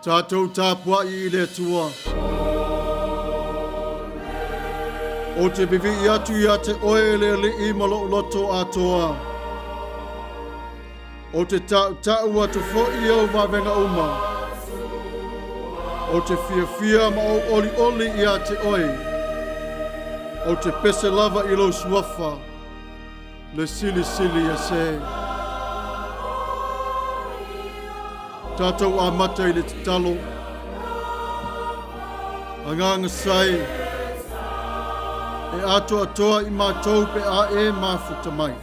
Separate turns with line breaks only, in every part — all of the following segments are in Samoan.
Tatou tapuai i le Atua. Ou te vivii atu ia te oe le Alii ma lou loto atoa. Ou te tautau atu foi i ou vavega uma. Ou te fiafia ma ou olioli ia te oe. Ou te pese lava i lou suafa, le Silisili Ese. Tatou amata i le tatalo. Agaga Sai, e atoatoa i matou pe a e mafuta mai.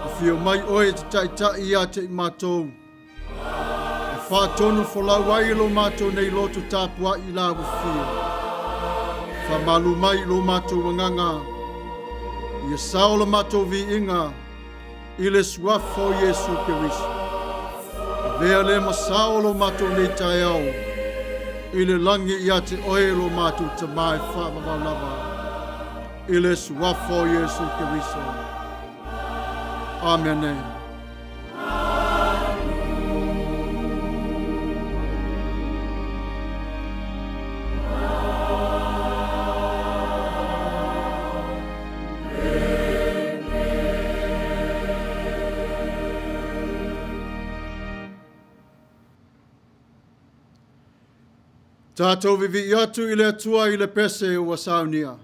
Afio mai oe e te taitai ia te i matou. E faatonu folau ai lo matou nei loto tapuai i la ua Faamalu mai i lo matou agaga. Ia sao la matou viiga i le suafa o Iesu Keriso. Avea lea ma sao lo matou nei taeao i le lagi ia te oe lo matou Tamā e faavavau lava i le suafa o Iesu Keriso. Amene. Tatou vivii atu i le Atua i le pese ua saunia.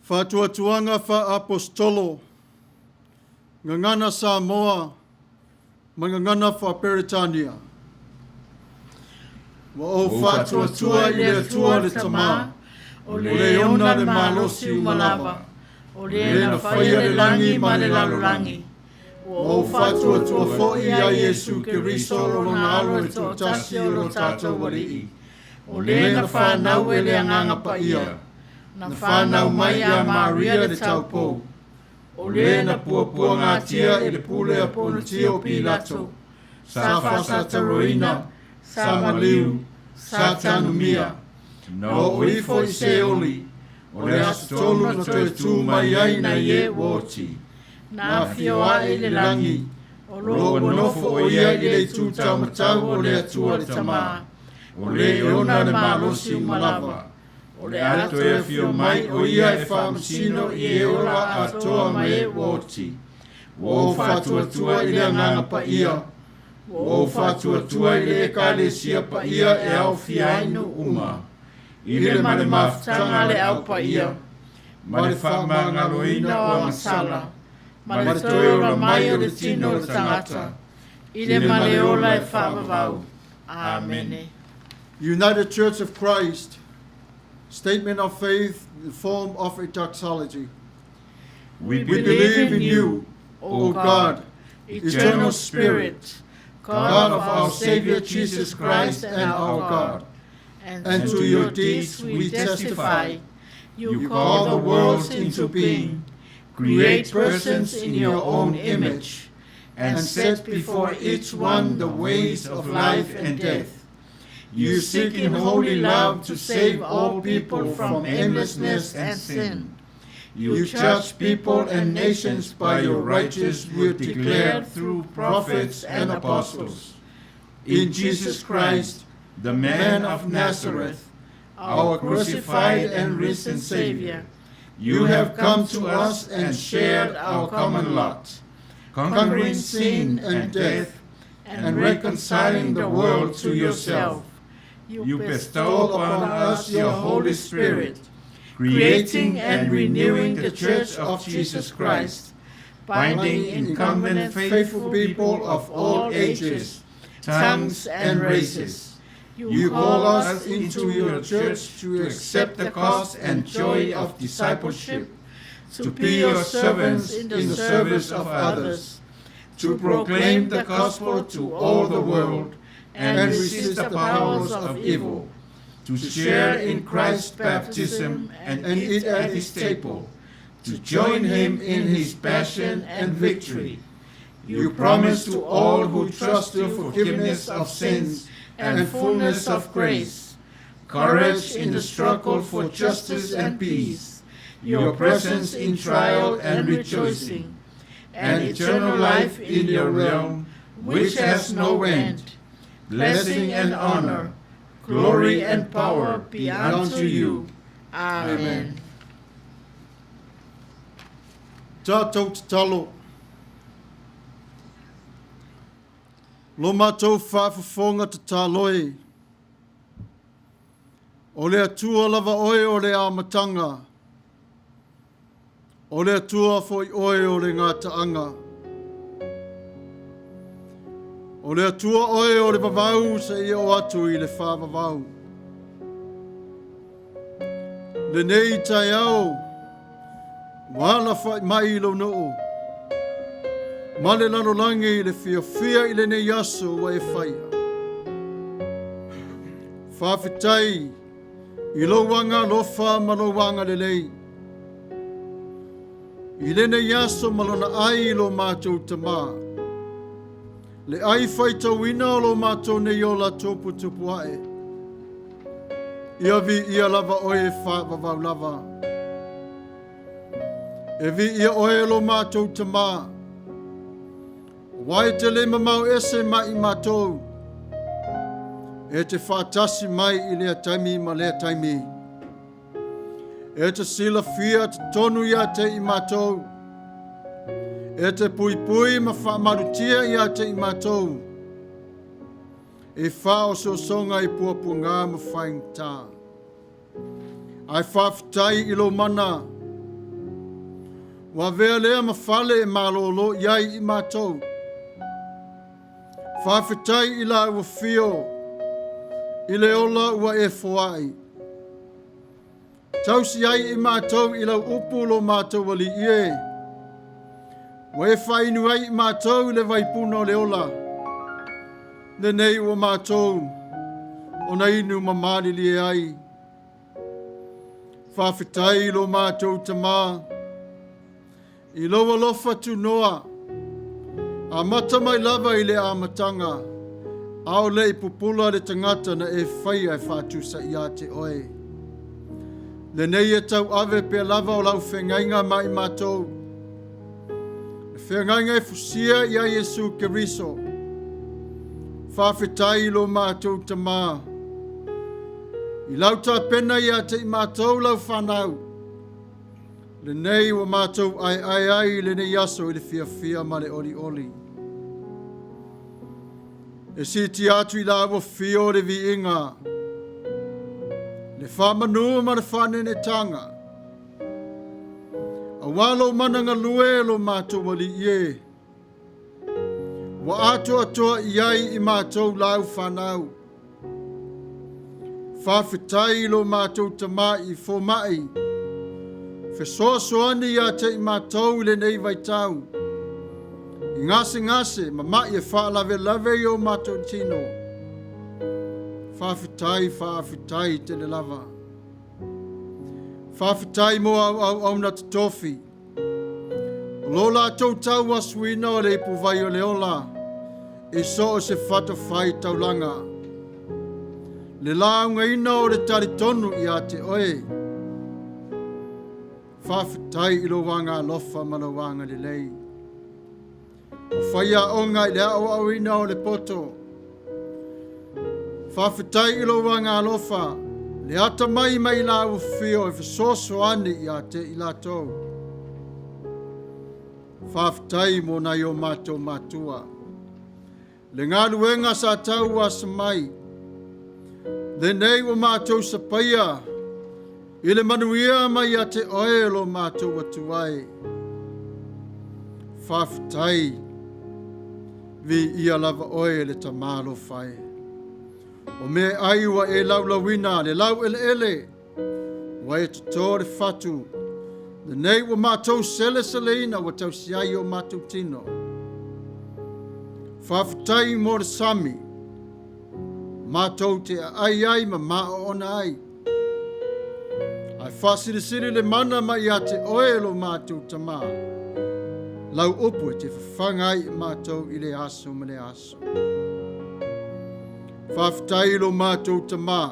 Faatuatuaga Faa-Aposetolo, Gagana Samoa ma Gagana Faa-Peretania. Ua ou faatuatua i le Atua le Tama,
O le ona le malosi uma lava, o le na faia le lagi ma le lalolagi. Ua ou faatuatua foi ia Iesu Keriso lona Alo e toatasi o lo tatou Alii, o le na fanau e le Agaga Paia, na fanau mai ia Maria le taupou, o le na puapuagatia i le pule a Ponetio Pilato, sa faasataroina, sa maliu, sa tanumia, na oo ifo i Seoli, o le aso tolu na toe tu mai ai nai e ua oti, na afio ae i le lagi, o lo o ua nofo o ia i le itu taumatau o le Atua le Tama, o le e ona le malosi uma lava, o le a toe afio mai o ia e faamasino i e ola atoa ma e ua oti. Ua ou faatuatua i le Agaga Paia, ua ou faatuatua i le Ekalesia Paia e aofia ai nuu uma, i le ma le mafutaga a le Au Paia, ma le faamagaloina o agasala, ma le toe ola mai o le tino o le tagata, i le ma le ola e faavavau. Amene.
United Church of Christ, Statement of Faith in the form of a doxology.
We believe in you, O God, eternal Spirit, God of our Savior Jesus Christ and our God.
And to your deeds we testify.
You call the worlds into being, create persons in your own image, and set before each one the ways of life and death. You seek in holy love to save all people from aimlessness and sin. You judge people and nations by your righteous word declared through prophets and apostles. In Jesus Christ, the man of Nazareth, our crucified and risen Savior, you have come to us and shared our common lot, conquering sin and death and reconciling the world to yourself. You bestow upon us your Holy Spirit, creating and renewing the Church of Jesus Christ, binding in covenant faithful people of all ages, tongues, and races. You call us into your church to accept the cost and joy of discipleship, to be your servants in the service of others, to proclaim the gospel to all the world and resist the powers of evil, to share in Christ's baptism and eat at his table, to join him in his passion and victory. You promise to all who trust you forgiveness of sins and fullness of grace, courage in the struggle for justice and peace, your presence in trial and rejoicing, and eternal life in your realm, which has no end. Blessing and honor, glory and power be unto you.
Amen. Tatou tatalo. Lo matou faafofoga tatalo e. O le Atua lava oe o le amataga. O le Atua foi oe o le gataaga. O le Atua oe o le vavau seia oo atu i le faavavau. Lenei taeao, ua alafai mai i lou nuu ma le lalolagi i le fiafia i lenei aso ua e faia. Faafetai i lou agaalofa ma lou agalelei. I lenei aso ma lona ai i lo matou Tamā, le ai faitauina o lo matou nei ola tuputupu ae. Ia viia lava oe e faavavau lava. E viia oe e lo matou Tamā, Aua e te le mamao ese mai i matou, e te faatasi mai i lea taimi ma lea taimi. E te silafia totonu ia te i matou, e te puipui ma faamalutia ia te i matou, e faaosoosoga i puapuaga ma faigata. Ae faafetai i lou mana, ua avea lea ma fale e malolo i ai i matou. Faafetai i lau afio i le ola ua e foai. Tausi ai i matou i lau upu lo matou Alii e. Ua e faainu ai i matou i le vaipuna o le ola. Lenei ua matou ona inu ma malilie ai. Faafetai i lo matou Tamā i lou alofa tunoa, amata mai lava i le amataga, a o le i pupula le tagata na e faia e faatusa ia te oe. Lenei e tauave pea lava o lau feagaiga ma i matou, le feagaiga e fusia ia Iesu Keriso. Faafetai i lo matou Tamā, i lau tapena ia te i matou lau fanau, lenei ua matou aeae ai i lenei aso i le fiafia ma le olioli. E siitia atu i la ua fio le viiga, le faamanu ma le faanenetaga, Aua lou mana galue lo matou Alii e, ua atoatoa i ai i matou lau fanau. Faafetai i lo matou Tamai Fomai, fesoasoani ia te i matou i lenei vaitau, i gasegase ma mai e faalavelave i o matou tino. Faafetai, faafetai tele lava. Faafetai mo au auauna totofi, o lo latou tauasuina o le ipuvai o le ola i so o se fatafaitaulaga, le laugaina o le talitonu ia te oe. Faafetai i lou agaalofa ma lou agalelei. O faiaoga i le aoaoina o le poto. Faafetai i lou agaalofa, le atamai mai la ua fio e fesoasoani ia te i latou. Faafetai mo nai o matou matua. Le galuega sa tau asa mai, lenei ua matou sapaia i le manuia mai ia te oe lo matou Atua e. Faafetai, viia lava oe e le Tama alofa e. O meaai ua e laulauina le laueleele, ua e toto le fatu, lenei ua matou seleseleina ua tausi ai o matou tino. Faafetai mo le sami, matou te aai ai ma maaona ai. Ae faasilisili le mana mai ia te oe lo matou Tamā, lau upu e te fafaga ai i matou i le aso ma le aso. Faafetai i lo matou Tamā,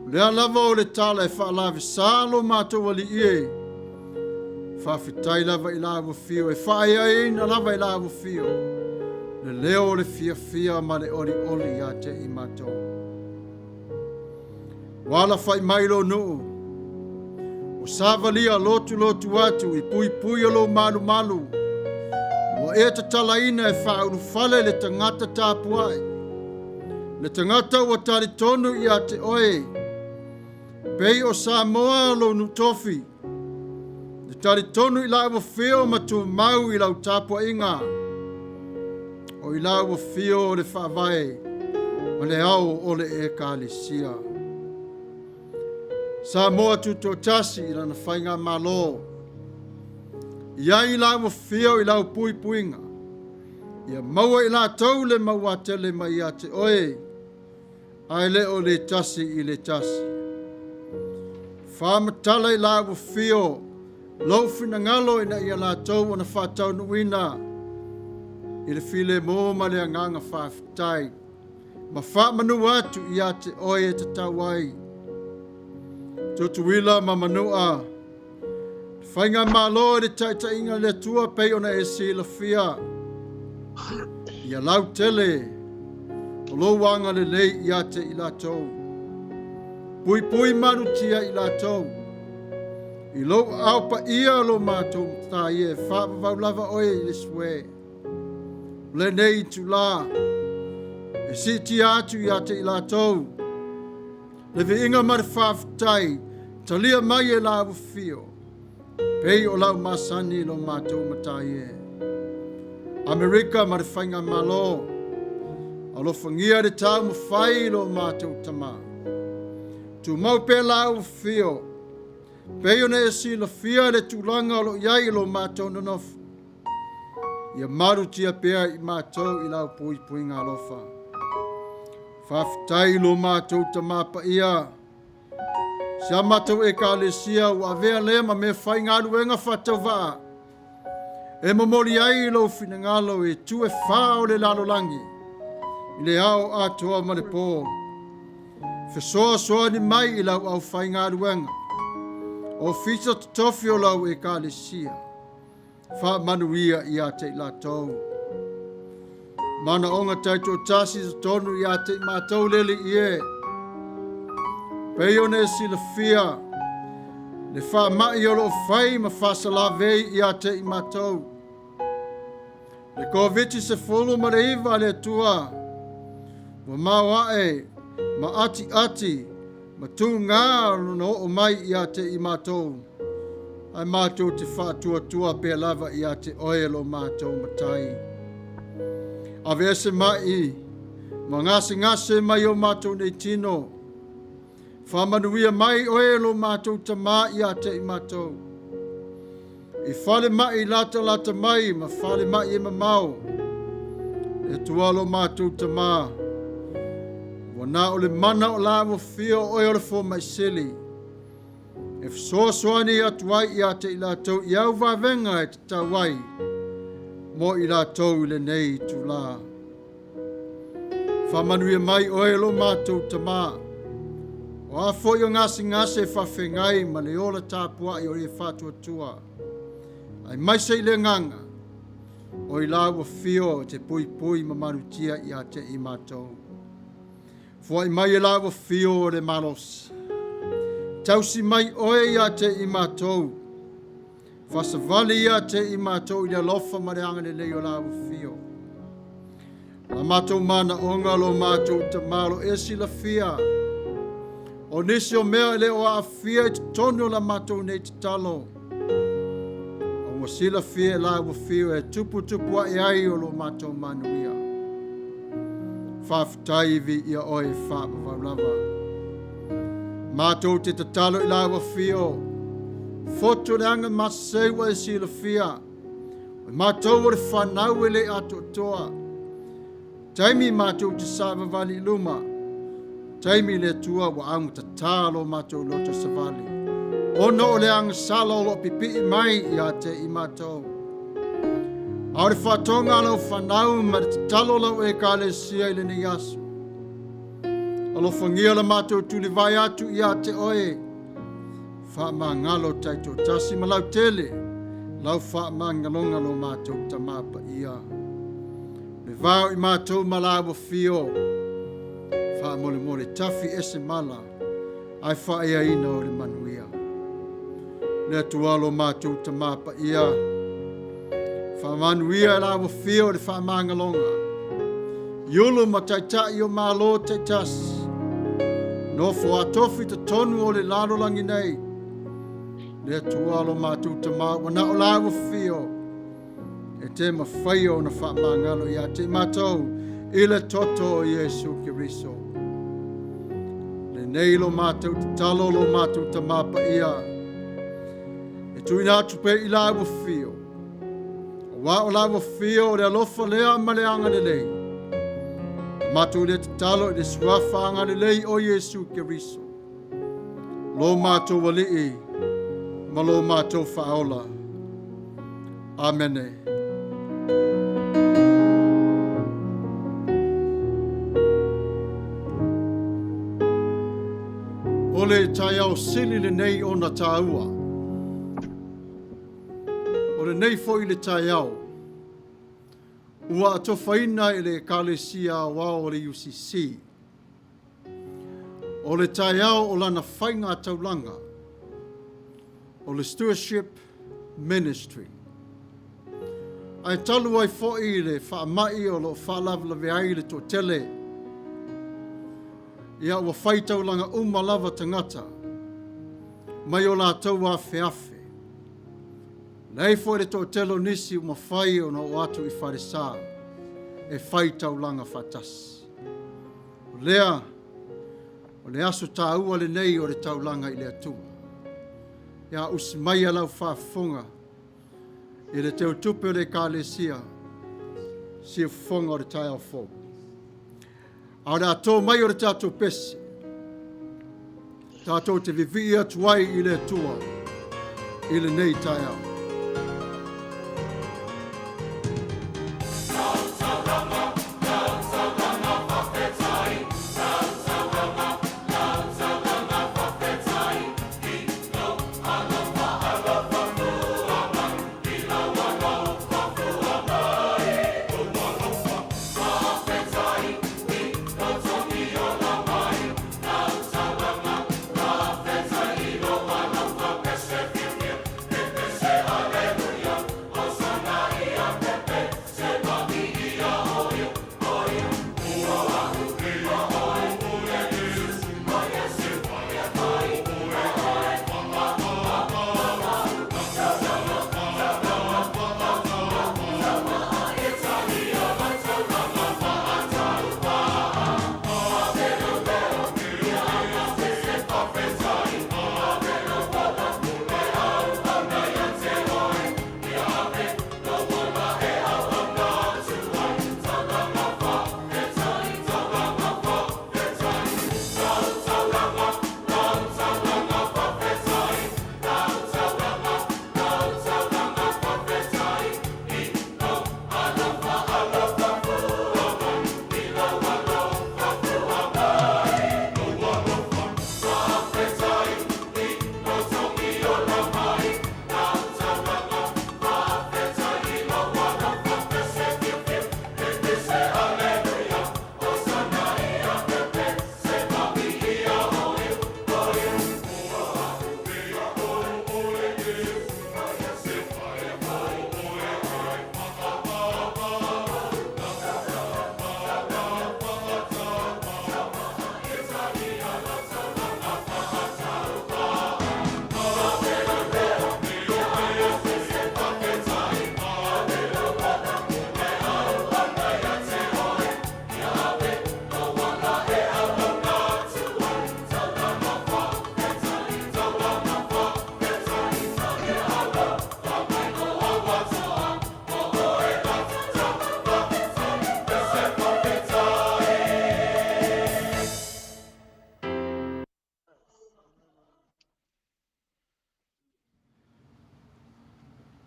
o lea lava o le tala e faalavesa lo matou Alii e, faafetai lava i la ua fio, e faaeaina lava i la ua fio, le leo o le fiafia ma le olioli ia te i matou. Ua alafai mai lo nuu, ua savalia lotulotu atu i puipui o lou malumalu, ua e tatalaina e faaulufale le tagata tapuai, le tagata ua talitonu ia te oe, pei o Samoa lou nuu tofi, le talitonu i la ua fio ma tumau i lau tapuaiga, o i la ua fio o le faavae ma le ao o le Ekalesia. Samoa tutoatasi i lana faigamalo, i ai la ua fio i lau puipuiga, ia maua i latou le mauatele mai ia te oe, ae le o le tasi i le tasi. Faamatala i la ua fio lou finagalo ina ia latou ona faataunuuina i le filemu ma le agaga faafetai, ma faamanu atu ia te oe e tatau ai. Tutuila ma Manua, Faigamalo i le taitaiga a le Atua pei ona e silafia, ia lautele o lou agalelei ia te i latou. Puipui malutia i latou. I lou aao paia lo matou Matai e, faavavau lava oe i le sue. O lenei itula e siitia atu ia te i latou le viiga ma le faafetai, talia mai e la ua fio, pei o lau masani lo matou Matai e. Amerika ma le faigamalo, alofagia le taumafai lo matou Tamā. Tumau pea lau afio, pei ona e silafia le tulaga o lo o i ai i lo matou nonofo. Ia malutia pea i matou i lau puipuiga alofa. Faafetai i lo matou Tama Paia, si a matou Ekalesia ua avea lea ma mea faigaluega faatauvaa e momoli ai lou finagalo i itu e fā o le lalolagi, i le ao atoa ma le po. Fesoasoani mai i lau aufaigaluega, ofisa totofi o lau Ekalesia, faamanuia ia te i latou. Manaoga taitoatasi i totonu ia te i matou le Alii e. Pei ona e silafia le faamai o lo o fai ma faasalavei ia te i matou. Le Koviti-19 a le Atua ua maoae ma atiati ma tugā lona oo mai ia te i matou, ae matou te faatuatua pea lava ia te oe lo matou Matai. Aveese mai ma gasegase mai o matou nei tino, Faamanuia mai oe lo matou Tama ia te i matou. I falemai latalata mai ma falemai e mamao. Le Atua lo matou Tama, ua na o le mana o la ua fia o oe o le fomai sili, e fesoasoani atu ai ia te i latou i au vavega e tatau ai mo i latou i lenei itulā. Faamanuia mai oe lo matou Tama. O a foi o gasegase e faafeagai ma le ola tapuai o e faatuatua, aemaise i le agaga, o i la ua fio e te puipui ma malutia ia te i matou. Foai mai e la ua fio o le malosi. Tausi mai oe ia te i matou. Faasavali ia te i matou i le alofa ma le agalelei o la ua fio. La matou manaoga lo matou Tama o lo e silafia. O nisi o mea e le o aafia i totonu o la matou nei tatalo. A ua silafia e la ua fio e tuputupu ae ai o lo matou manuia. Faafetai viia oe faavavau lava. Matou te tatalo i la ua fio. Fotu le aga masei ua e silafia. O matou o le fanau e le atoatoa. Taimi matou te savavali i luma. Taimi le Atua ua augatatā lo matou loto savali. Ona o le agasala o lo o pipii mai ia te i matou. A o le faatoga a lau fanau ma le tatalo o lau Ekalesia i lenei aso. Alofagia la matou tulivae atu ia te oe. Faamagalo taitoatasi ma lautele lau faamagaloga lo matou Tama Paia. Le va o i matou ma la ua fio, faamolemole tafi ese mala, ae faaeaina o le manuia. Le Atua lo matou Tama Paia, faamanuia e la ua fio le faamagaloga, i ulu ma taitai o Malo taitasi, nofo a tofi totonu o le lalolagi nei, le Atua lo matou Tama ua na o la ua fio, e te mafai ona faamagalo ia te matou i le toto o Iesu Keriso. Lenei lo matou tatalo lo matou Tama Paia, e tuuina atu pea i la ua fio, aua o la ua fio o le alofa lea ma le agalelei. A matou le tatalo i le suafa agalelei o Iesu Keriso, lo matou Alii ma lo matou Faaola. Amene. O le taeao sili lenei ona taua. O lenei foi le taeao ua atofaina e le Ekalesia Aoao o le UCC. O le taeao o lana faiga taulaga, o le Stewardship Ministry. Ae talu ai foi le faamai o lo o faalavelave ai le toatele, ia ua fai taulaga uma lava tagata mai o latou afeafe. Leai foi le toatele o nisi ua mafai ona oo atu i falesa e fai taulaga faatasi. O lea, O le aso tāua lenei o le taulaga i le Atua. Ia usi maia lau faafofoga i le teutupe o le Ekalesia, siufofoga o le taeao fou. A o le atoa mai o le tatou pese, tatou te vivii atu ai i le Atua i lenei taeao.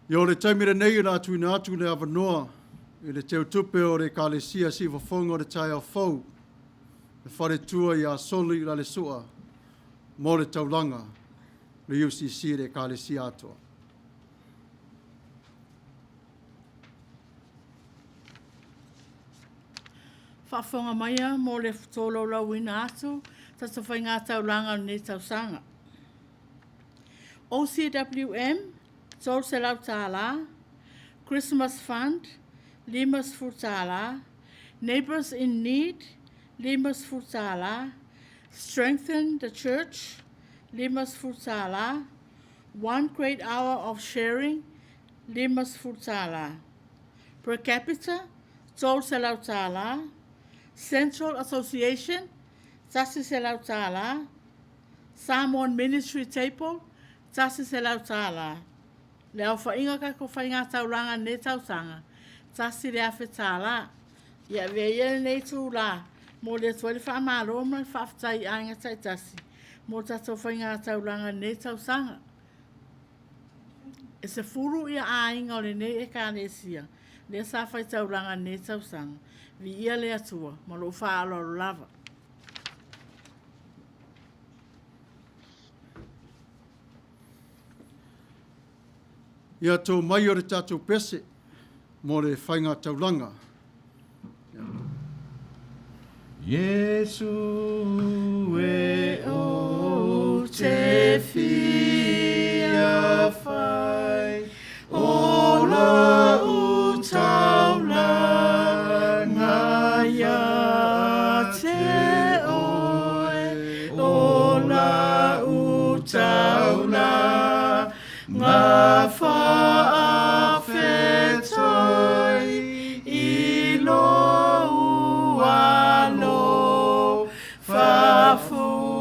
Ia o le taimi lenei o le a tuuina atu le avanoa i le teutupe o le Ekalesia Siufofoga o le Taeao Fou, le faletua ia Soli Lalesu'a mo le taulaga le UCC le Ekalesia atoa.
Faafofoga maia mo le tolaulauina atu tatou faiga taulaga o lenei tausaga. OCWM, $300, Christmas Fund, $50, Neighbours in Need, $50, Strengthen the Church, $50, One Great Hour of Sharing, $50. Per capita, $300, Central Association, $100, Samoan Ministry Table, $100. Le aofaiga o tatou faiga taulaga i lenei tausaga, $1,000. Ia avea ia lenei itula e momoli atu ai le faamalo ma le faafetai i aiga taitasi mo tatou faiga taulaga i lenei tausaga. E 10 aiga o lenei Ekalesia lea sa fai taulaga i lenei tausaga. Viia le Atua. Ma lou faaaloalo lava.
Ia tō mai o le tatou pese mo le faiga taulaga.
Iesu e ou te fia fai o lau taulaga ia te oe, o lau taulaga faafetai i lou alofa fua.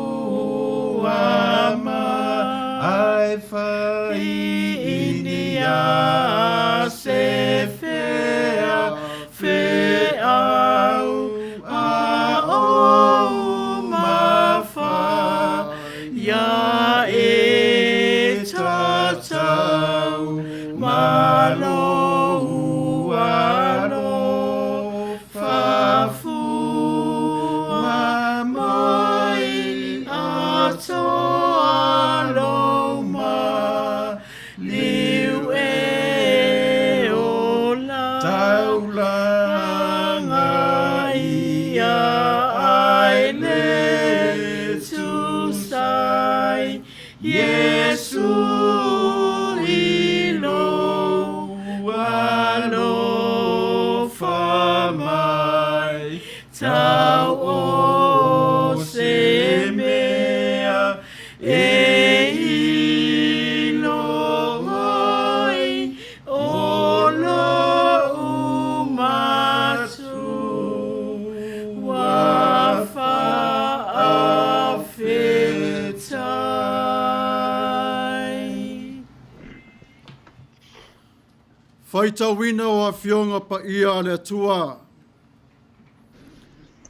Faitauina o Afioga Paia a le Atua.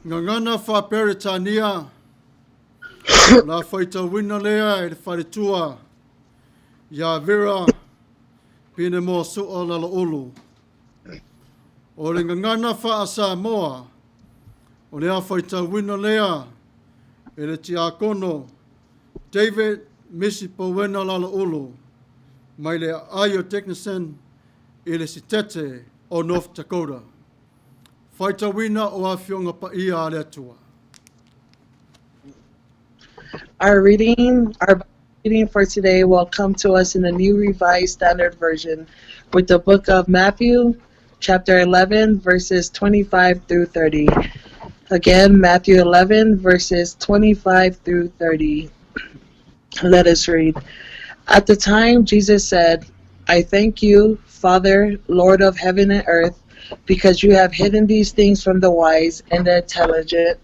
Gagana Faa-Peretania, la faitauina lea e le faletua ia Vera Pinemoaso'a Laloulu. O le gagana faa-Samoa, o le a faitauina lea e le tiakono David Misi Pouena Laloulu mai le aai o Dickenson i le sitete o North Dakota. Faitauina o Afioga Paia a le Atua.
Our reading, our reading for today will come to us in the New Revised Standard Version with the book of Matthew, chapter 11, verses 25 through 30. Again, Matthew 11, verses 25 through 30. Let us read. At the time, Jesus said, I thank you, Father, Lord of heaven and earth, because you have hidden these things from the wise and the intelligent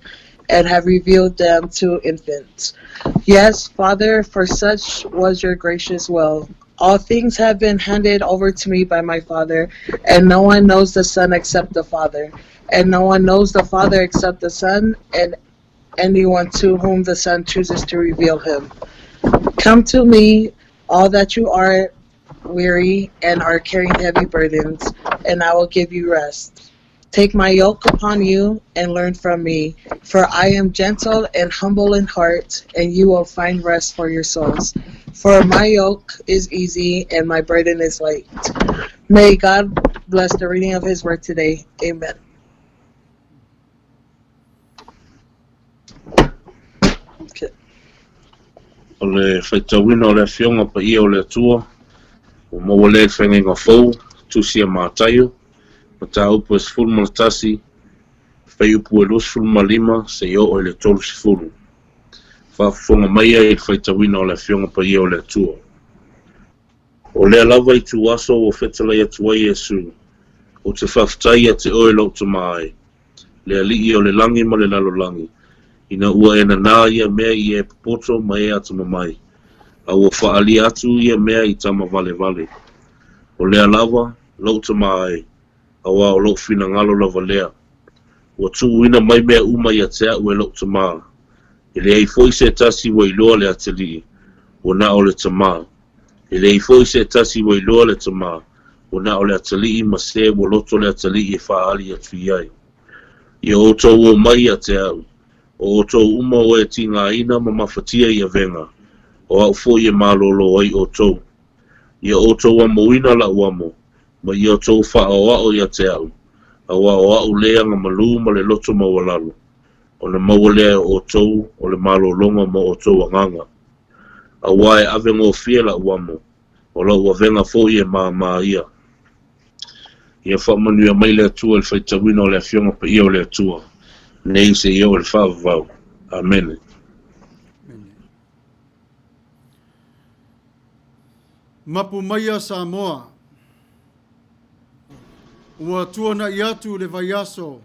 and have revealed them to infants. Yes, Father, for such was your gracious will. All things have been handed over to me by my Father, and no one knows the Son except the Father, and no one knows the Father except the Son, and anyone to whom the Son chooses to reveal him. Come to me, all that you are weary and are carrying heavy burdens, and I will give you rest. Take my yoke upon you and learn from me, for I am gentle and humble in heart, and you will find rest for your souls. For my yoke is easy and my burden is light. May God bless the reading of his word today. Amen. Okay.
O le faitauina o le Afioga Paia o le Atua, ua maua lea i le Feagaiga Fou, Tusi a Mataio, Mataupu e 11, Fuaiupu e 25 seia oo i le 30. Faafofoga maia i le faitauina o le Afioga Paia o le Atua. O lea lava ituaso ua fetalai atu ai Iesu, Ou te faafetai ia te oe lou Tama e, le Alii o le lagi ma le lalolagi, ina ua e nanā ia mea i e popoto ma e atamamai, a ua faaalia atu ia mea i tama valevale. O lea lava, lou Tama e, auā o lou finagalo lava lea. Ua tuuina mai mea uma ia te a'u e lou Tamā. E leai foi se tasi ua iloa le Atalii, ua na o le Tamā. E leai foi se tasi ua iloa le Tamā, ua na o le Atalii ma se ua loto le Atalii e faaali atu i ai. Ia outou o mai ia te a'u, o outou uma o e tigāina ma mafatia i avega, o a'u foi e malōlō ai outou. Ia outou amoina la'u amo, ma ia outou faaoao ia te a'u, auā o a'u le agamalū ma le loto maualalo, ona maua lea e outou o le malōlōga mo outou agaga. Auā e ave gofie la'u amo, o la'u avega foi e māmā ia. Ia faamanuia mai le Atua i le faitauina o le Afioga Paia o le Atua, nei seia oo i le faavavau. Amene.
Mapu maia Samoa. Ua tuana'i atu le vaiaso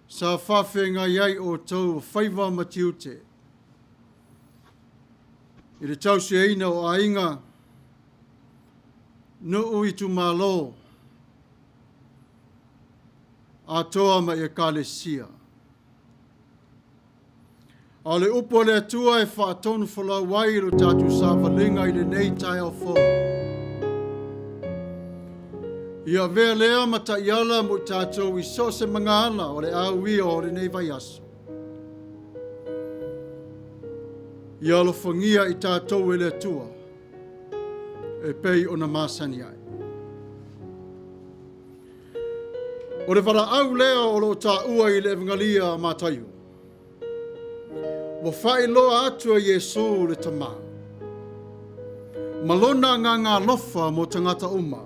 sa faafeagai ai outou faiva ma tiute i le tausiaina o aiga, nuu itumalo, atoa ma Ekalesia. A o le upu a le Atua e faatonu folau ai lo tatou savaliga i lenei taeao fou. Ia avea lea ma taiala mo i tatou i so o se magaala o le auia o lenei vaiaso. Ia alofagia i tatou e le Atua e pei ona masani ai. O le valaau lea o lo o taua i le Evegalia a Mataio. Ua faailoa atu e Iesū le Tamā, ma lona agaga alofa mo tagata uma.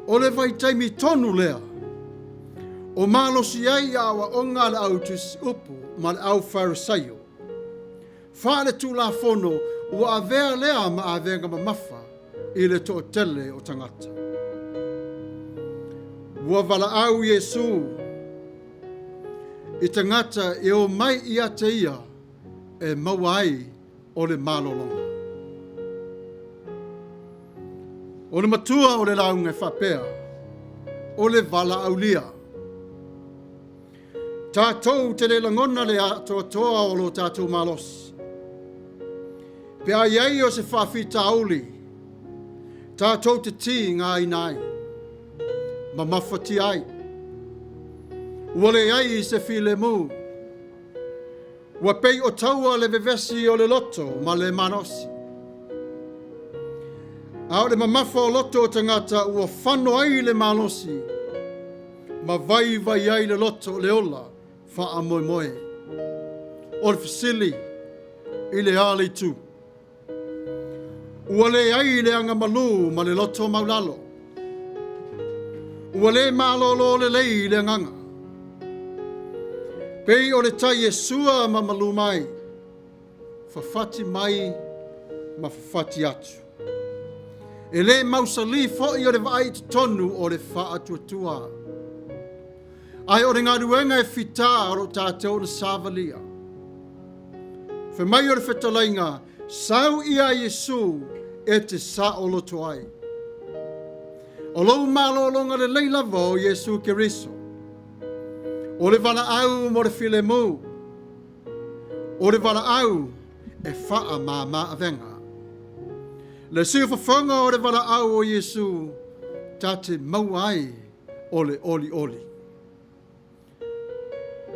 O le vaitaimi tonu lea o malosi ai aoaoga a le au tusi upu ma le au Farisaio, Faaletulafono ua avea lea ma avega mamafa i le toatele o tagata. Ua valaau Iesū i tagata e o mai ia te ia e maua ai o le malologa. O le matua o le lauga e faapea, o le valaaulia. Tatou te le lagona le atoatoa o lo tatou malosi. Pe a i ai o se faafitauli, tatou te tigaina ai, ma mafatia ai. Ua leai se filemu. Ua pei o taua le vevesi o le loto ma le malosi. A o le mamafa o loto o tagata ua fano ai le malosi ma vaivai ai le loto o le ola faamoemoe. O le fesili i le a le itu? Ua leai le agamalu ma le loto maulalo. Ua le malolo lelei le agaga. Pei o le tai e sua ma malu mai, fafati mai ma fafati atu. E le mausali foi o le vaai i totonu o le faatuatua. Ae o le galuega e fitā o lo tatou na savalia. Fai mai o le fetalaiga, sau ia Iesu e te saoloto ai. O lou malologa lelei lava o Iesu Keriso. O le valaau mo le filemu. O le valaau e faamama avega. Le siufofoga o le valaau o Iesu, ta te maua ai o le olioli.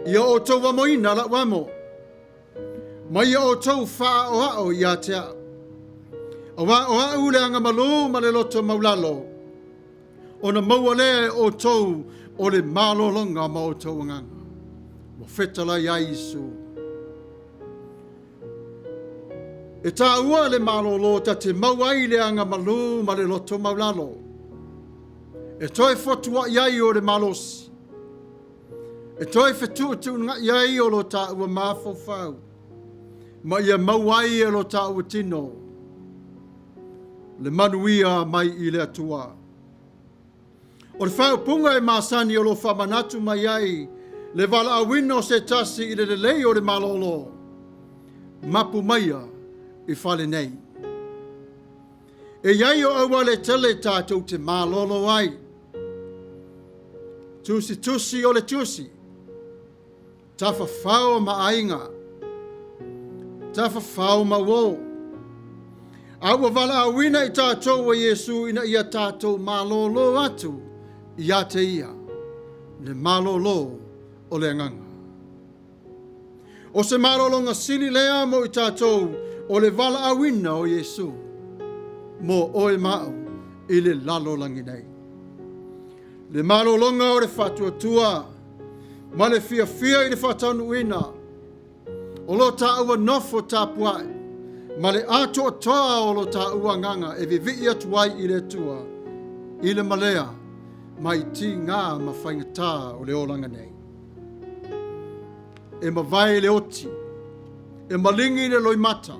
Ia outou amoina lau amo, ma ia outou faaoao ia te au. Auā o au le agamalu ma le loto maulalo, ona maua lea e outou o le malologa ma outou agaga. Ua fetalai ai Iesu. E taua le malolo ta te maua ai le agamalu ma le loto maulalo. E toe fotuaʻi ai o le malosi. E toe fetuʻutuʻunaʻi ai o lo taua mafaufau ma ia maua ai e lo taua tino le manuia mai i le Atua. O le faaupuga e masani o lo faamanatu mai ai le valaauina o se tasi i le lelei o le malolo, mapu maia i fale nei. E i ai o auala e tele tatou te malolo ai. Tusitusi o le tusi, tafafao ma aiga, tafafao ma uō. A ua valaauina i tatou e Iesu ina ia tatou malolo atu ia te ia, le malolo o le agaga. O se malologa sili lea mo i tatou o le valaauina o Iesu mo oe ma au i le lalolagi nei. Le malologa o le faatuatua ma le fiafia i le faataunuuina o lo taua nofo tapuai ma le atoatoa o lo taua agaga e vivii atu ai i le Atua i le malea mai tigā ma faigatā o le olaga nei. E mavae le oti, e maligi le loimata,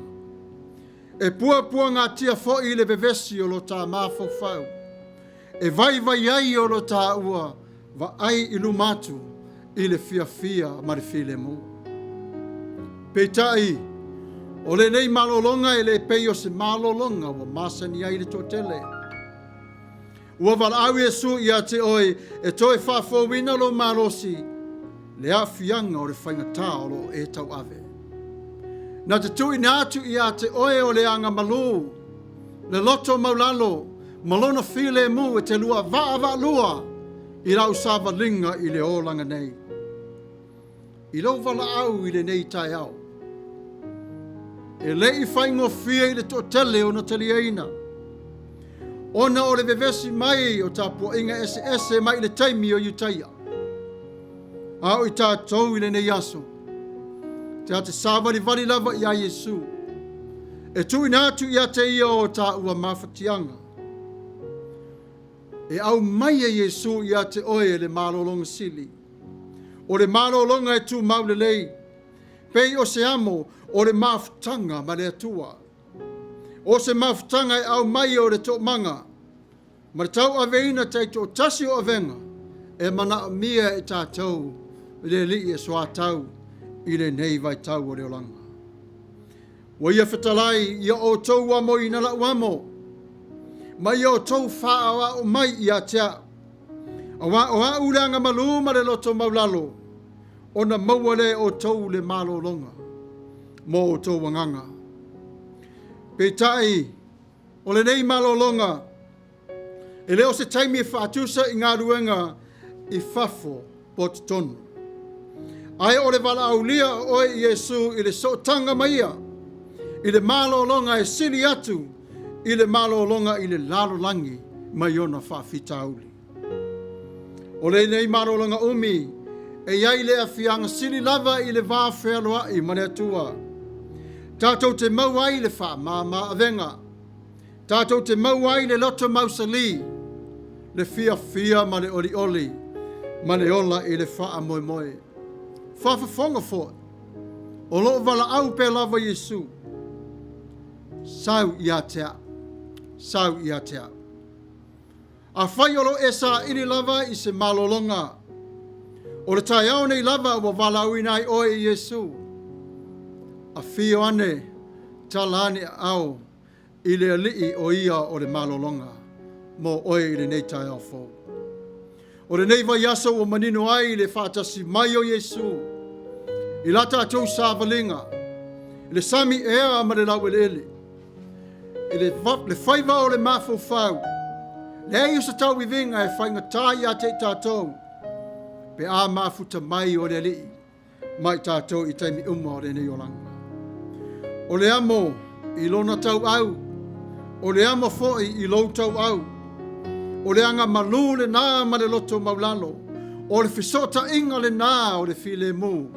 e puapuagatia foi le vevesi o lo tā mafaufau, e vaivai ai o lo taua vaai i luma atu i le fiafia ma le filemu. Peitai, o lenei malologa e le pei o se malologa ua masani ai le toatele. Ua valaau Iesu ia te oe e toe faafouina lou malosi, le aafiaga o le faigatā o lo o e tauave. Na te tuuina atu ia te oe o le agamalu, le loto maulalo, ma lona filemu e te lua vaavaalua i lau savaliga i le olaga nei. I lou valaau i lenei taeao, e le i faigofie i le toatele ona taliaina, ona o le vevesi mai o tapuaiga eseese mai i le taimi o Iutaia. A o i tatou i lenei aso, te ate savalivali lava iā Iesu, e tuuina atu ia te ia o taua mafatiaga. E aumai e Iesu ia te oe le malologa sili. O le malologa e tumau lelei, pei o se amo o le mafutaga ma le Atua. O se mafutaga e aumai o le toomaga ma le tauaveina taitoatasi o avega e manaomia e tatou le Alii e soatau i lenei vaitau o le olaga. Ua ia fetalai, ia outou amoina lau amo. Ma ia outou faaoao mai ia te a'u, auā o a'u le agamalu ma le loto maulalo, ona maua lea e outou le malologa mo outou agaga. Peitai, o lenei malologa, e le o se taimi e faatusa i galuega i fafo po o totonu. Ae o le valaaulia o oe e Iesu i le sootaga ma Ia, i le malologa e sili atu i le malologa i le lalolagi mai ona faafitauli. O lenei malologa umi e i ai le afiaga sili lava i le va fealoai ma le Atua. Tatou te maua ai le faamama avega. Tatou te maua ai le loto mausali, le fiafia ma le olioli, ma le ola i le faamoemoe. Faafofoga foi, o lo o valaau pea lava Iesu, Sau ia te au, sau ia te au. Afai o lo o e saili lava i se malologa, o le taeao nei lava ua valaauina ai oe e Iesu, afio ane, tala ane aao i le Alii o ia o le malologa mo oe i lenei taeao fou. O lenei vaiaso ua manino ai le faatasi mai o Iesu i la tatou savaliga, i le sami ea ma le laueleele, i le, le faiva o le mafaufau, leai o se tauiviga e faigata ia te i tatou, pe a mafuta mai o le Alii ma i tatou i taimi uma o lenei olaga. O le amo i lona tauau, o le amo foi i lou tauau. O le agamalu lenā ma le loto maulalo, o le fesootaiga lenā o le filemu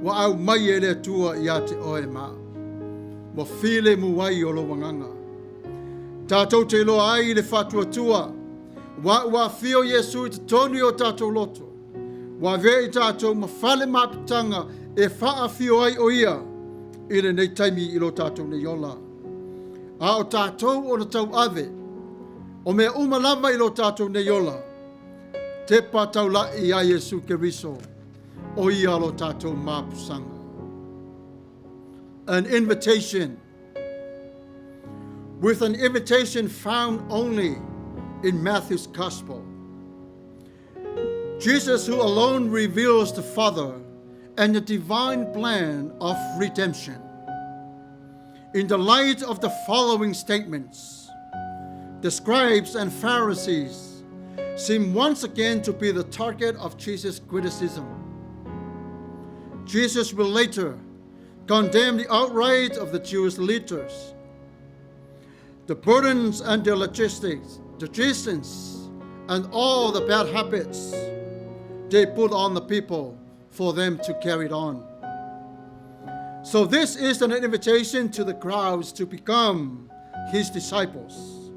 ua aumai e le Atua ia te oe ma au, ua filemu ai o lou agaga. Tatou te iloa ai i le faatuatua, aua ua afio Iesu i totonu i o tatou loto, Ua avea i tatou ma fale maputaga e faaafio ai o ia i lenei taimi i lo tatou nei ola. A o tatou ona tauave o mea uma lava i lo tatou nei ola, tepa taula'i ia Iesu Keriso, o ia lo tatou mapusaga. An invitation. With an invitation found only in Matthew's Gospel. Jesus, who alone reveals the Father and the divine plan of redemption. In the light of the following statements, the scribes and Pharisees seem once again to be the target of Jesus' criticism. Jesus will later condemn the outright of the Jewish leaders, the burdens and their logistics, the distance, and all the bad habits they put on the people for them to carry it on. So, this is an invitation to the crowds to become his disciples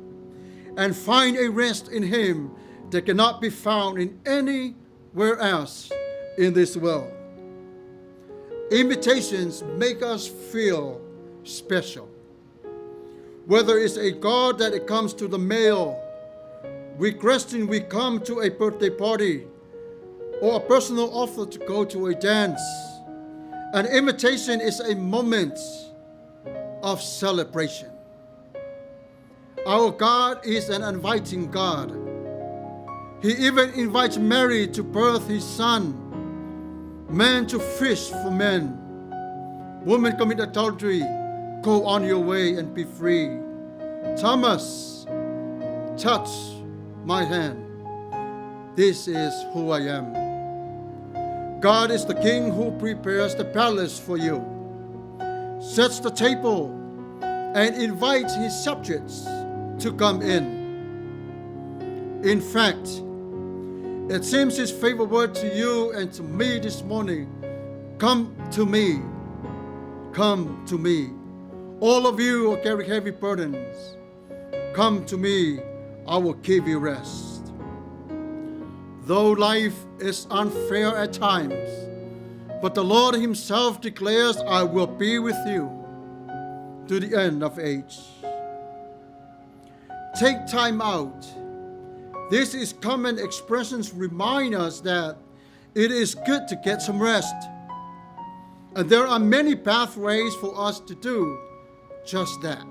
and find a rest in him that cannot be found in anywhere else in this world. Invitations make us feel special. Whether it's a card that it comes to the mail, requesting we come to a birthday party, or a personal offer to go to a dance, an invitation is a moment of celebration. Our God is an inviting God. He even invites Mary to birth his son, man to fish for men. Woman commit adultery, go on your way and be free. Thomas, touch my hand. This is who I am. God is the king who prepares the palace for you, sets the table, and invites his subjects to come in. In fact, it seems his favorite word to you and to me this morning come to me, come to me. All of you who carry heavy burdens, come to me, I will give you rest. Though life is unfair at times, but the Lord Himself declares, I will be with you to the end of age. Take time out. This is common expressions remind us that it is good to get some rest. And there are many pathways for us to do just that.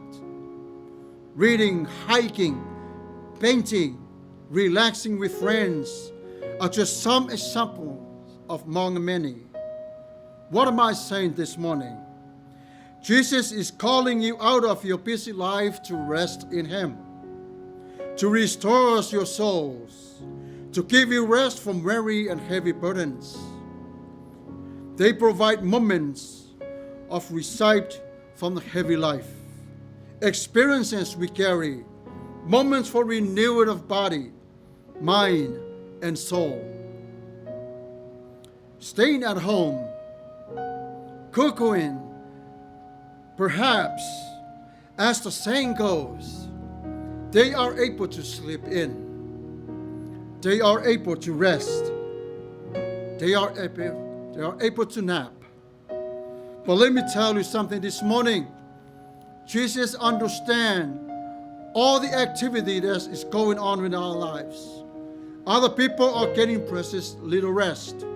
Reading, hiking, painting, relaxing with friends are just some examples of among many. What am I saying this morning? Jesus is calling you out of your busy life to rest in Him, to restore your souls, to give you rest from weary and heavy burdens. They provide moments of respite from the heavy life, experiences we carry, moments for renewal of body, mind, and soul. Staying at home, cooking, perhaps, as the saying goes, they are able to sleep in. They are able to rest. They are able to nap. But let me tell you something this morning. Jesus understands all the activity that is going on in our lives. Other people are getting precious little rest.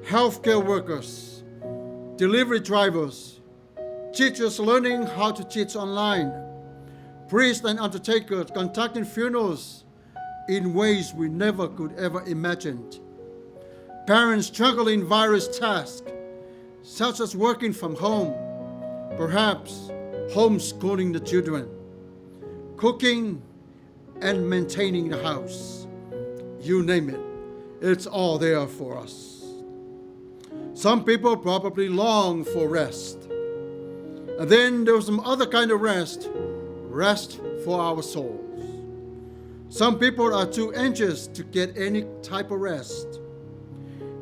Healthcare workers, delivery drivers, teachers learning how to teach online, priests and undertakers conducting funerals in ways we never could ever imagine. Parents juggling various tasks, such as working from home, perhaps homeschooling the children, cooking and maintaining the house. You name it, it's all there for us. Some people probably long for rest. And then there's some other kind of rest, rest for our souls. Some people are too anxious to get any type of rest.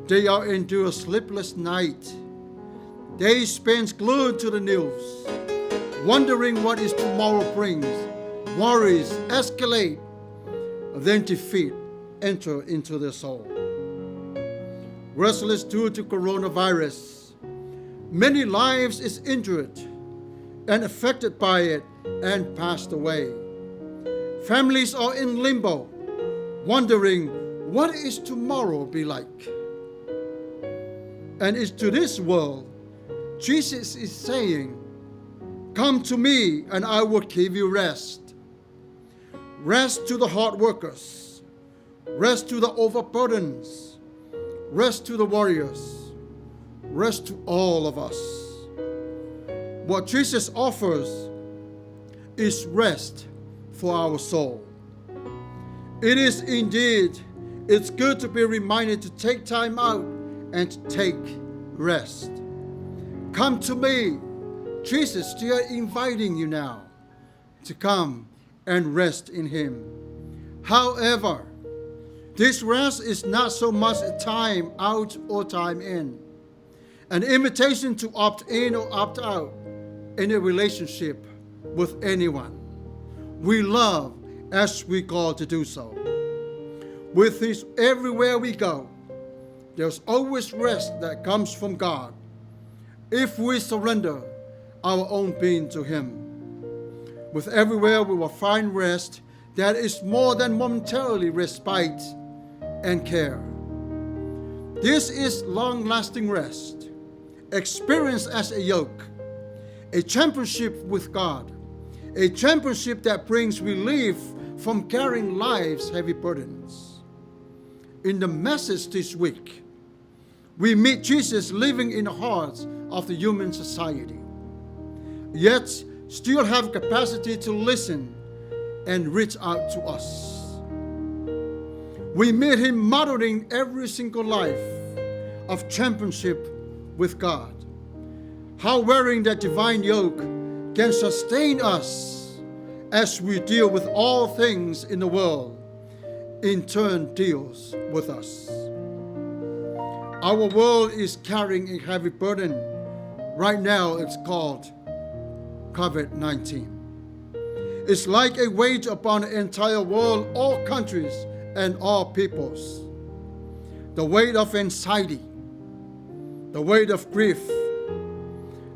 They are into a sleepless night. They spend glued to the news, wondering what is tomorrow brings. Worries escalate, then defeat enter into their soul. Restless due to coronavirus, many lives is injured and affected by it and passed away. Families are in limbo, wondering what is tomorrow be like. And it's to this world, Jesus is saying, come to me and I will give you rest. Rest to the hard workers, rest to the overburdened, rest to the warriors, rest to all of us. What Jesus offers is rest for our soul. It is indeed, it's good to be reminded to take time out and to take rest. Come to me. Jesus still inviting you now to come and rest in Him. However, this rest is not so much a time out or time in, an invitation to opt in or opt out in a relationship with anyone we love as we call to do so. With this, everywhere we go, there's always rest that comes from God if we surrender our own being to Him. With everywhere we will find rest that is more than momentarily respite and care. This is long-lasting rest, experienced as a yoke, a championship with God, a championship that brings relief from carrying life's heavy burdens. In the message this week, we meet Jesus living in the hearts of the human society, yet still have capacity to listen and reach out to us. We meet Him modeling every single life of championship with God. How wearing that divine yoke can sustain us as we deal with all things in the world, in turn deals with us. Our world is carrying a heavy burden. Right now it's called COVID-19. It's like a weight upon the entire world, all countries and all peoples. The weight of anxiety, the weight of grief,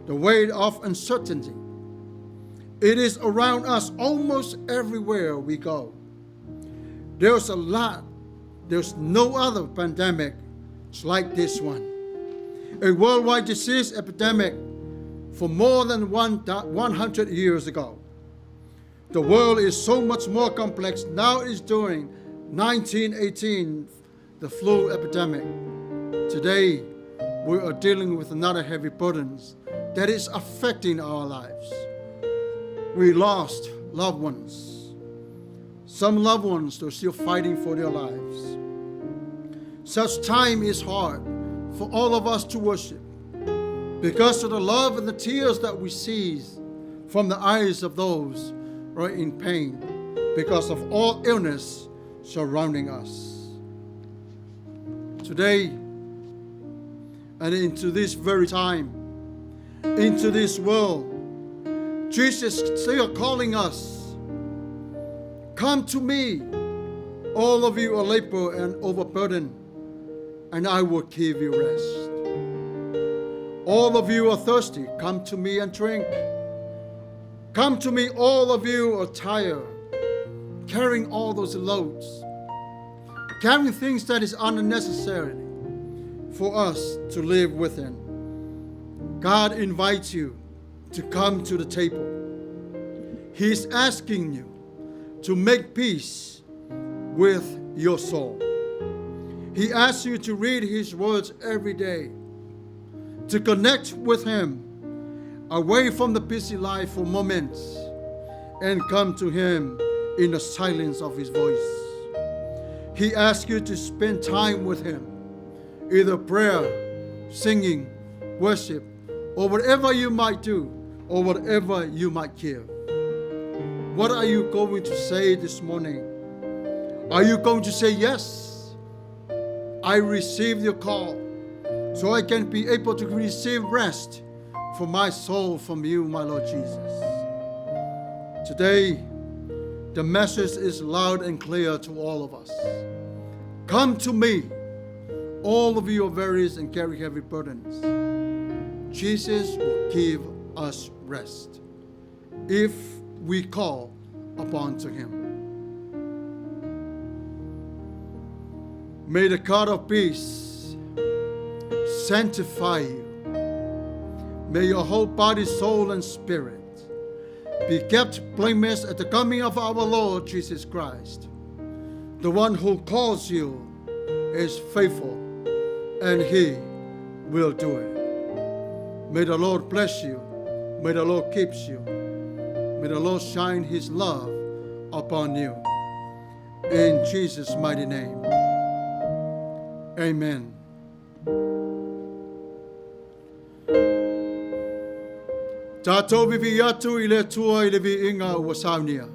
the weight of uncertainty. It is around us almost everywhere we go. There's a lot. There's no other pandemic like this one. A worldwide disease epidemic for more than 100 years ago. The world is so much more complex now is during 1918, the flu epidemic. Today, we are dealing with another heavy burdens that is affecting our lives. We lost loved ones. Some loved ones are still fighting for their lives. Such time is hard for all of us to worship because of the love and the tears that we see from the eyes of those who are in pain because of all illness surrounding us. Today, and into this very time, into this world, Jesus still calling us. Come to me, all of you are labor and overburdened, and I will give you rest. All of you are thirsty, come to me and drink. Come to me, all of you are tired, carrying all those loads, carrying things that is unnecessary for us to live within. God invites you to come to the table. He's asking you to make peace with your soul. He asks you to read His words every day, to connect with Him away from the busy life for moments and come to Him in the silence of His voice. He asks you to spend time with Him, either prayer, singing, worship, or whatever you might do, or whatever you might give. What are you going to say this morning? Are you going to say, Yes, I received your call, so I can be able to receive rest for my soul from you, my Lord Jesus? Today, the message is loud and clear to all of us. Come to me, all of you are weary and carry heavy burdens. Jesus will give us rest if we call upon to him. May the God of peace sanctify you. May your whole body, soul, and spirit be kept blameless at the coming of our Lord Jesus Christ. The one who calls you is faithful, and he will do it. May the Lord bless you. May the Lord keep you. May the Lord shine his love upon you. In Jesus' mighty name. Amen. Tātou vivi atu i le Atua i le viiga ua saunia.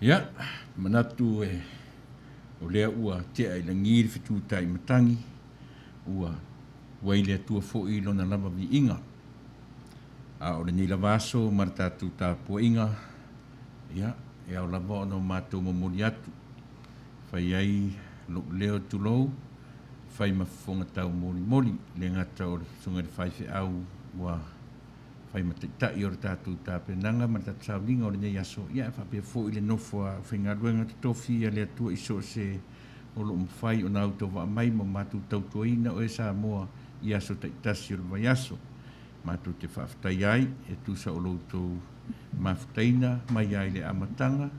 Ia, manatu e o lea ua tea i lagi le fetutai matagi, ua uai le Atua foi Lona lava viiga. A o lenei lava aso ma le tatou tapuaiga, ia, e ao lava ona o matou momoli atu, fai ai lou leo tulou, fai ma fofoga taumolimoli, e le gata o le Susuga i le Faifeau ua fai ma taitai o le tatou tapenaga ma le tatou sauniga o lenei aso, ia ae faapea foi le nofo a aufaigaluega totofi a le Atua i so o se o lo o mafai ona autovaa mai ma matou tautuaina oe Samoa i aso taitasi o le vaiaso. Matou te faafetai ai e tusa o lo outou mafutaina mai ai le amataga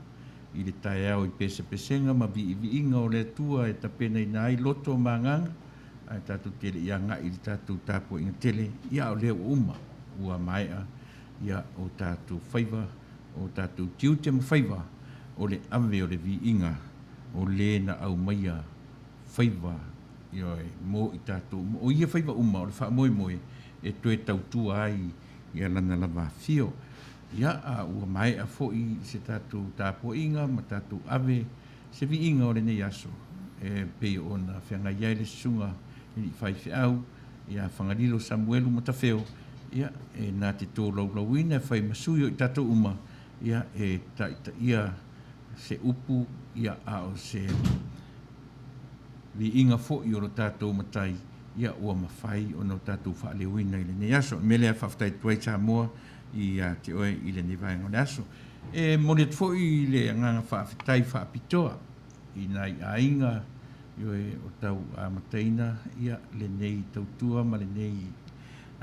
i le taeao i pesepesega ma viiviiga o le Atua e tapenaina ai loto ma agaga ae tatou te le i agai i le tatou tapuaiga tele, ia a o lea ua uma, ua maea ia o tatou faiva, o tatou tiute ma faiva o le ave o le viiga o le na aumaia faiva, ioe, mo i tatou uma. O ia faiva uma o le faamoemoe e toe tautua ai ia lana lava afio. Ia, a ua maea foi se tatou tapuaiga ma tatou ave se viiga o lenei aso e pei ona feagai ai le Susuga i alii faifeau ia Fagalilo Samuelu Matafeo, ia, e na te tolaulauina e fai ma sui o i tatou uma, ia, e taitaia se upu, ia, a o se viiga foi o lo tatou Matai, ia, ua mafai ona o tatou faaleoina i lenei aso. O le mea lea e faafetai atu ai Samoa ia te oe i lenei vaega o le aso. E momoli atu foi le agaga faafetai faapitoa i nai aiga ioe o tau amataina ia lenei tautua ma lenei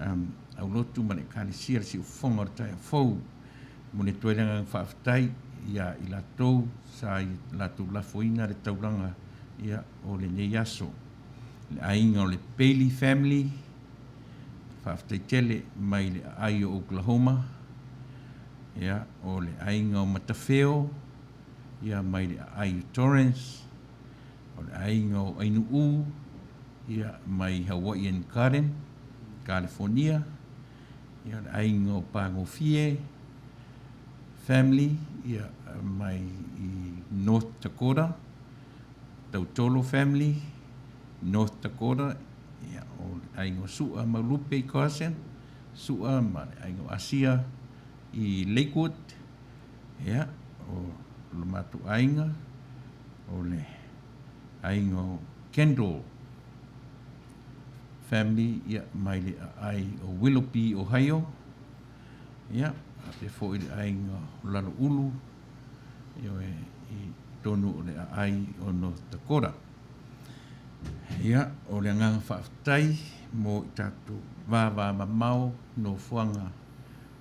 um, aulotu ma le Ekalesia le Siufofoga o le Taeao Fou. E momoli atu ai le agaga faafetai ia i latou sa i latou lafoina le taulaga ia o lenei aso. Le aiga o le Bailey family, faafetai tele mai le aai o Oklahoma, ia, o le aiga o Matafeo, ia, mai le aai o Torrance, o le aiga o Ainu'u, ia, mai Hawaiian Garden, California, ia, o le aiga o Pagofie family, ia, mai i North Dakota, Tautolo family, North Dakota, ia, o le aiga o Su'a ma Lupe i Carson, Su'a ma le aiga o Asia i Lakewood, ia, o lo matou aiga, o le aiga o Kendall family, ia, mai le aai o Willoughby, Ohio, ia, faapea foi le aiga o Laloulu, ioe, i totonu o le aai o North Dakota. Ia, o le agaga faafetai mo i tatou vavamamao nofoaga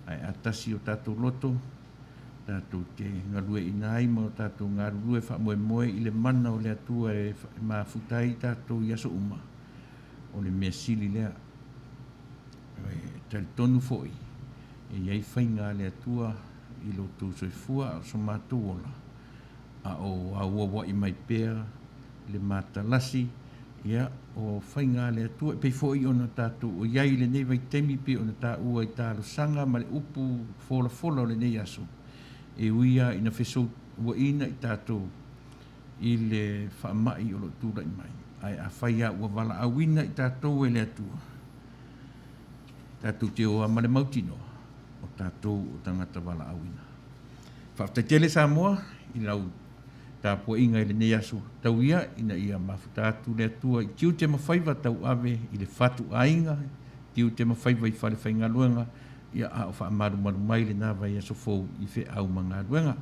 ae atasi o tatou loto, tatou te galueaiina ai ma o tatou galulue faamoemoe i le mana o le Atua e mafuta ai tatou i aso uma, o le mea sili lea. E talitonu foi e i ai faiga a le Atua i lo outou soifua a o so matou ola, a o auaua'i mai pea le matalasi, ia, o faiga a le Atua, e pei foi ona tatou o i ai i lenei vaitaimi pei ona taua i talosaga ma le upu folafola o lenei aso, e ui lava ina fesouaina i tatou i le faamai o lo o tulai mai, ae afai lava ua valaauina i tatou e le Atua, tatou te o lava ma le mautinoa, o tatou o tagata valaauina. Faafetai tele Samoa i lau tapuaiga i lenei aso tau ia ina ia mafuta atu le Atua i tiute ma faiva tauave i le fatu aiga, tiute ma faiva i fale faigaluega, ia a o faamalumalu mai lena vaiaso fou i feau ma galuega.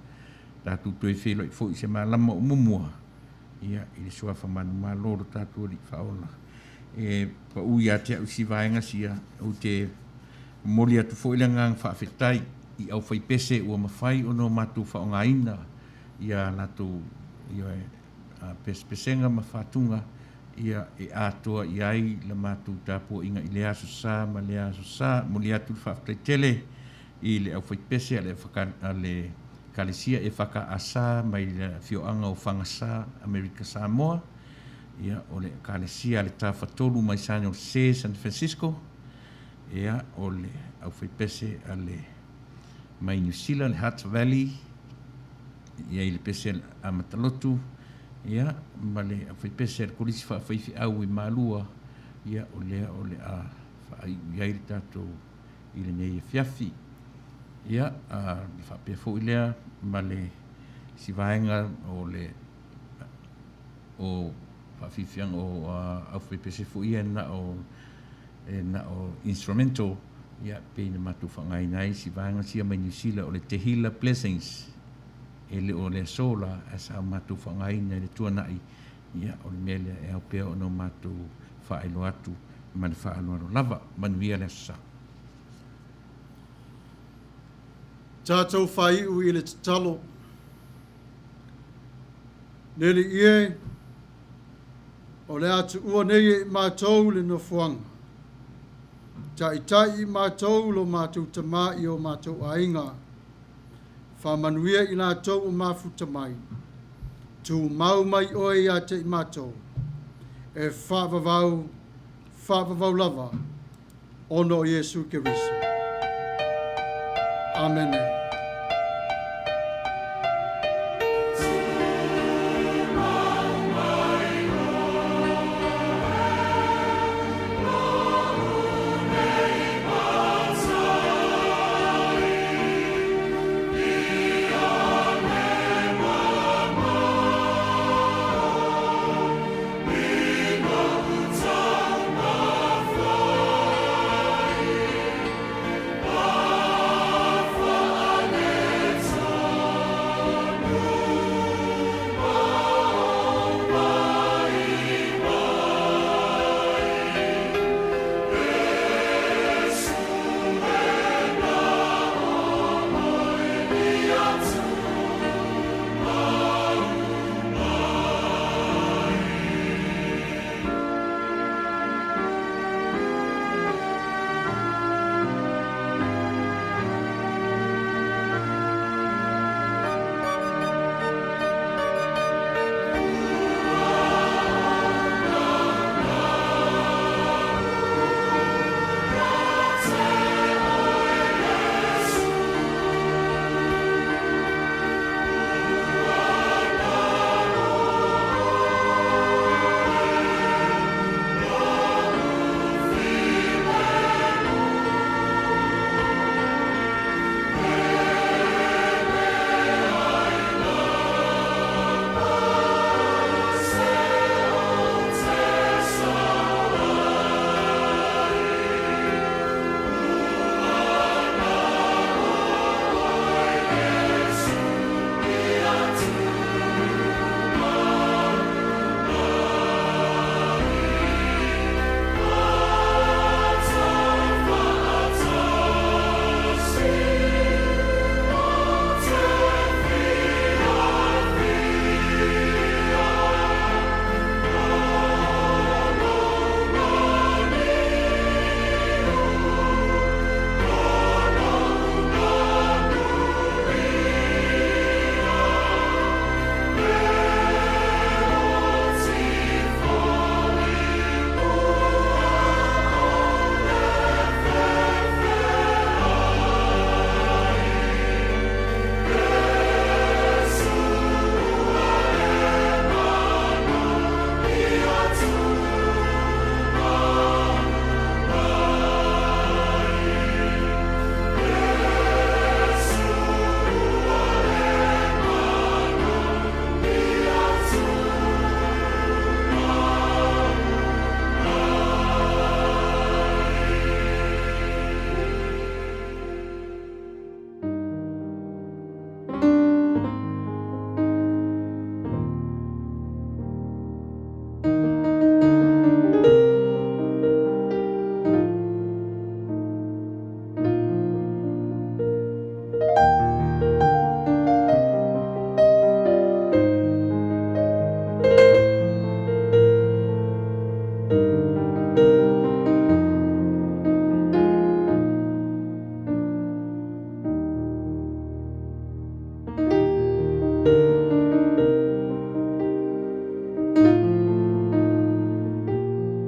Tatou toe feiloai foi i se malama o muamua ia i le suafa manumalo o lo tatou Alii Faaola. E pau ia te au si vaega sia, ou te momoli atu foi le agaga faafetai i aufaipese ua mafai ona o matou faaaogaina ia latou ia pesepesega ma fatuga ia e atoa i ai la matou tapuaiga i lea aso sa ma lea aso sa. Momoli atu le faafetai tele i le aufaipese a le a le Ekalesia EFKS mai le afioaga o Fagasa, Amerika Samoa, ia o le Ekalesia a le Tafatolu mai San Jose, San Francisco, ia o le aufaipese a le mai Niu Sila, le Hutt Valley, i ai le pese amata lotu, ia, ma le aufaipese a le Kolisi Faafaifeau i Malua, ia, o lea o le a faaiu i ai le tatou i lenei afiafi. Ia, a, faapea foi lea ma le si vaega o le o faafiafiaga o aufaipese foi ia na o e na o instrumental, ia, pei na matou faaaogaina ai si vaega sia mai Niu Sila o le Tehila Blessings. E le o le aso la, ae sa matou faaaogaina i le tuanai, ia, o le mea lea e ao pea ona o matou faailoa atu ma le faaaloalo lava. Manuia le aso Sa.
Tatou faaiu i le tatalo. Le Alii e, o le a tuua nei e i matou le nofoaga. Taitai i matou lo matou tamā i o matou aiga. Faamanuia i latou o mafuta mai. Tumau mai oe ia te i matou. E faavavau, faavavau lava, ona o Iesu Keriso. Amene.